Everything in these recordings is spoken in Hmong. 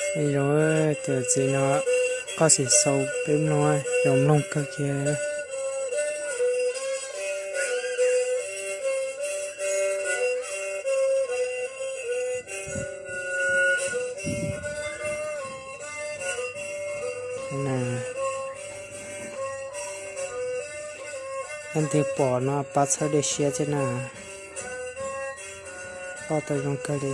Zoo, tus txiv no, koj sim xaus peb mloog, zoo mloog kawg kiag. Leej twg pom no pab txhawb dej siab thiab na. Koj tau zoo kawg li.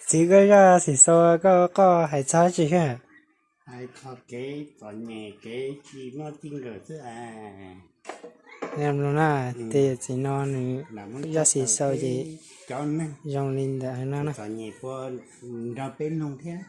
Txiv, koj zaj Xim Xaus koj, koj hais txog tsi? Hais txog kev txom nyem kev tsis muaj txij nkawm xwb. Tes txiv no nws zaj Xim Xaus ces zoo li ntawd no na. Nrog peb mloog thiab.